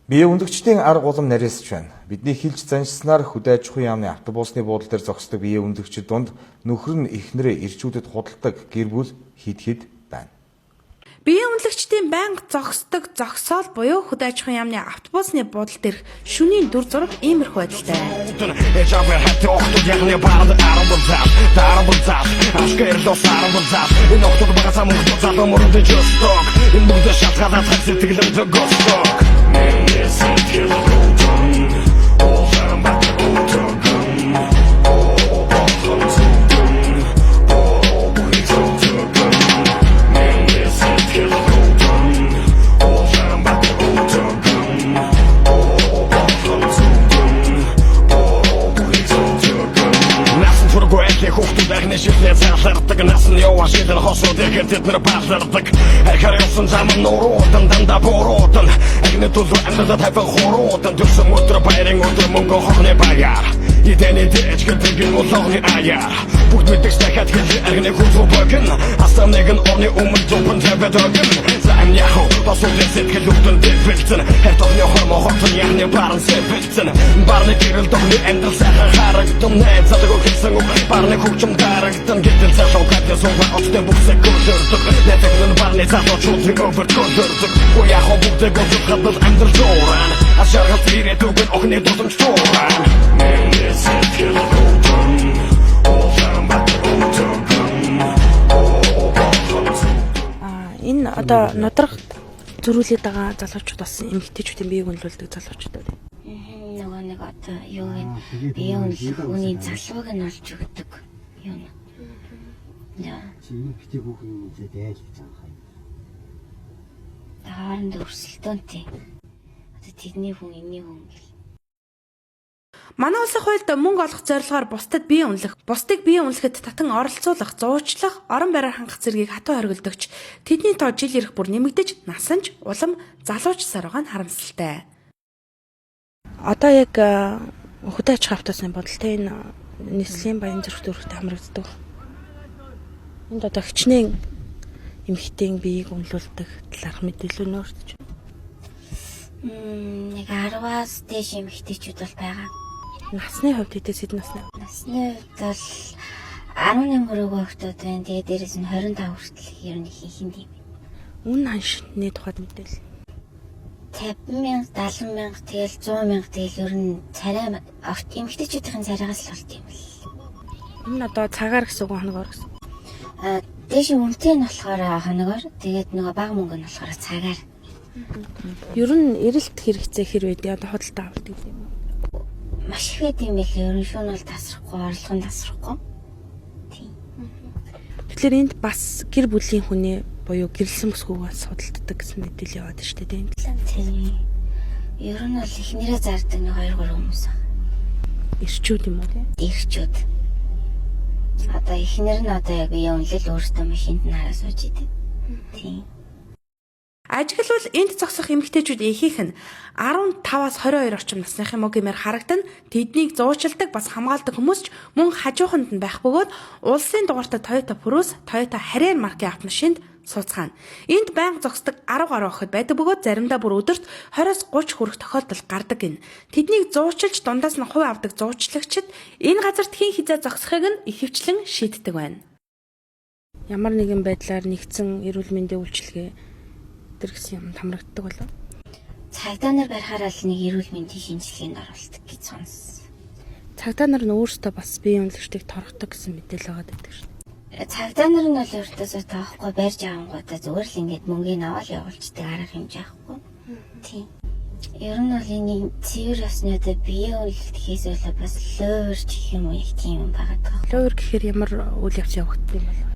Бие үнэлэгчдийн арга улам нарийсч байна. Бидний хэлж заншсанаар хөдөө аж ахуйн яамны автобусны буудлын дээр зогсдог бие үнэлэгчид дунд нөхөр нь эхнэрээ эрчүүдэд худалдаг гэр бүл хэд хэд байна. Бие үнэлэгчдийн байнга зогсдог зогсоол буюу хөдөө аж ахуйн яамны автобусны буудал дээрх шөнийн дүр зураг иймэрхүү байдалтай. Насан тургүй айлын хүүхдүүд агны шилнээ цаалардаг. Насан яваа шилэн хосууд ихээр тэд нар баалардаг. Ахаар явсан зам нь нуруудан, дандаа бууруудан. Агны төлөө амьдралаа тавин хуруудан. Төрсөн өдөр баярын өдөр, мөнгө хохны баяр. Идэний дэж гэдэг нь улооны аяар. Бүгд мэддэг дахиад хэлээ, агны хүзүү богин. Асан нэгэн орны өмнө зүпэн тавиад өгөн. За юм яхав басуулын сэтгэл өвдөн дэвэлцэн. Хайр тохны хормоо хотон яхны баран сэвэлцэн. Барны гэрэл дохны амьдрал сайхан харагдан. Найз залуу хэлсэн үг барны хөгжим дарагдан. Гэтэл залуу гадны суугаа оттой бүхсэг көлөрдөг. Найзаг нь барны залуучуудын өвөрт көлөрдөг. Уу яхав бүгдээ гомдол хадал амьдрал зууран. Ашаргал ирээдүг нь охины тусамж тууран. Миний сэтгэл өвдөн Улаанбаатар өтөгөн. А энэ одоо нудраг зөрүүлээд байгаа залуучууд бас эмэгтэйчүүдийн биеийг үнэлүүлдэг залуучууд байна. Нөгөө нэг одоо юу юм бие үнэлэх хүний залууг нь олж өгдөг юм. Яа, Чи энэ битгий хүүхэн юм зэ дээл гэж байгаа юм. хоорондоо өрсөлдөөнтэй. Одоо тэрний хүн, энэний хүн гэл. Манай улсын хуульд мөнгө олох зорилгоор бусдад бие үнэлэх, бусдыг бие үнэлэхэд татан оролцуулах, зуучлах, орон байраар хангах зэргийг хатуу хоригдогч. Тэдний тоо жил ирэх бүр нэмэгдэж, насан ч улам залуучсаар байгаа нь харамсалтай. Одоо яг хөдөө аж ахуйн автобусны бодолтой энэ нислэгийн баян зүрх төрхтэй хамрагддаг. Энд одоо хичнээн эмэгтэйн биеийг үнэлүүлдэг талаарх мэдээлэл нөөрч. Нэг 10-аас дээш эмэгтэйчүүд бол байгаа. Насны хувьд хэдээс хэдэн насны? Насны хувьд бол 18 хүрээгүй охтууд байна. Тэгээ дээрэс нь 25 хүртэл ер нь ихэнх юм. Үн ханшны тухайд мэдээлэл. 50 мянга, 70 мянга, тэгэл 100 мянга, тэгэл ер нь царай огт эмэгтэйчүүдийн царайгаас л болт юм л. Энэ нь одоо цагаар гэсэн үг үү, хоногоор гэсэн үг? А дээш үнэтэй нь болохоор хоногоор, тэгээд нөгөө бага мөнгө нь болохоор цагаар. Ер нь эрэлт хэрэгцээ хэр байдیں۔ Одоо худалдаа авалт гэдэг юм уу? Маш их байд юм байлээ. Ер нь шүүн бол тасрахгүй, орлого нь тасрахгүй. Тийм. Тэгэхээр энд бас гэр бүлийн хүний буюу гэрлэсэн бүсгүйгээс худалддаг гэсэн мэдээлэл яваад шүү дээ. Тийм. Тийм. Ер нь бол эхнэрээ зардаг нэг 2 3 хүмүүс байна. Ирчүүд юм уу тийм? Ирчүүд. Одоо эхнэр нь одоо яг бие үнэлэл өөртөө машинд нь хараа сууж идэв. Тийм. Ажиглавал энд зогсох эмэгтэйчүүд ихэнх нь 15-аас 22 орчим насных юм уу гэмээр харагдана. Тэднийг зуучилдаг бас хамгаалдаг хүмүүс ч мөн хажууханд нь байх бөгөөд улсын дугаартай Toyota Prius, Toyota Harrier маркийн автомашинд сууцгаана. Энд байнга зогсдог 10 гаруй охид байдаг бөгөөд заримдаа бүр өдөрт 20-с 30 хүрэх тохиолдол гардаг гин. Тэднийг зуучилж дундаас нь хувь авдаг зуучлагчид энэ газарт хэн хэзээ зогсохыг нь ихэвчлэн шийддэг байна. Ямар нэгэн байдлаар нэгдсэн эрүүл мэндийн үйлчилгээ тэр гэсэн юм хамрагддаг болов. Цагдаа нар барихаараа л нэг эрүүл мэндийн шинжилгээнд оруулдаг гэж сонссон. Цагдаа нар нь өөрсдөө бас бие үнэлэгчдийг торгодог гэсэн мэдээлэл байгаа гэдэг шин. Цагдаа нар нь бол өөртөөсөө тоохгүй барьж авангуудаа зүгээр л ингээд мөнгийг аваад явуулчдаг, арга хэмжээ авахгүй. Тийм. Ер нь бол энэ цэвэр ёсны одоо бие үнэлэхээс илүү бас луурч гэх юм уу, яг тийм юм байгаа даа. Ловер гэхээр ямар үйл явц явагддаг юм бол?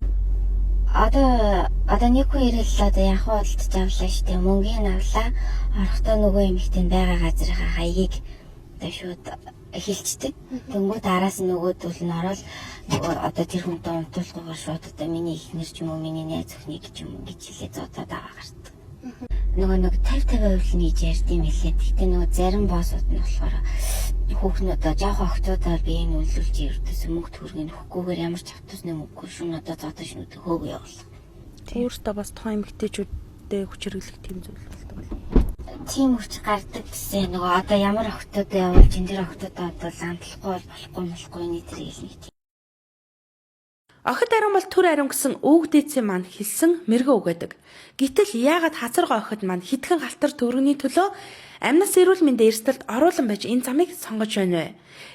Одоо нэг хүн ирэл одоо яг худалдаж авлаа штэ, мөнгийг авлаа, орохдоо нөгөө эмэгтэй нь байгаа газрынхаа хаягийг одоо шууд хилчдэг. Тэнгүүд араас нь нөгөөдөл нь ороод нөгөө одоо тэр хүнтэй унтуулгүйгээр шууд одоо миний эхнэр ч юм уу, миний найз охины гэж юм гэж хэлээ зодоод аваа гардаг. Нөгөө нэг 50 50% л нээж ярьд юм хэлээ. Гэхдээ нөгөө зарим боссууд нь болохоор хүүхнүүд жоохон охтуудаар бие нь үнэлүүлж ердөөс мөнгө төгрөгийг өгөхгүйгээр ямар ч автобусны мөнгөгүй шүн одоо зодоо шүнүүд хөөгөө явуулах. Өөртөө бас тухайн эмэгтэйчүүдтэй хүч хэрэглэх тийм зүйл болдог бол. Тийм хүч гардаг гэсэн нөгөө одоо ямар охтууд явуулж энэ дэр охтуудаа одоо ландлахгүй бол болохгүй молохгүй энэ тэр гэл нэг тийм. Охид ариун бол төр ариун гэсэн өвөг дээдсийн маань хэлсэн мэрэгэн үг байдаг. Гэтэл яагаад хазаргай охид маань хитгэн галтар төгрөгийн төлөө амнаас эрүүл мэндийн эрсдэлд оруулан байж энэ замыг сонгож байна вэ?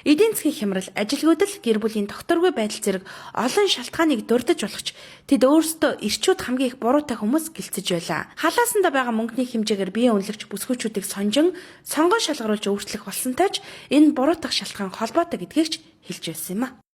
Эдийн засгийн хямрал, ажилгүйдэл, гэр бүлийн тогтворгүй байдал зэрэг олон шалтгааныг дурдж болох ч тэд өөрсдөө эрчүүд хамгийн их буруутай хүмүүс гэлцэж байлаа. Халаасандаа байгаа мөнгөний хэмжээгээр бие үнэлэгч бүсгүйчүүдийг сонжин, сонгон шалгаруулж өөрчлөх болсонтой ч энэ буруутах шалтгаан холбоотой гэдгийг ч хэлж байсан юм а.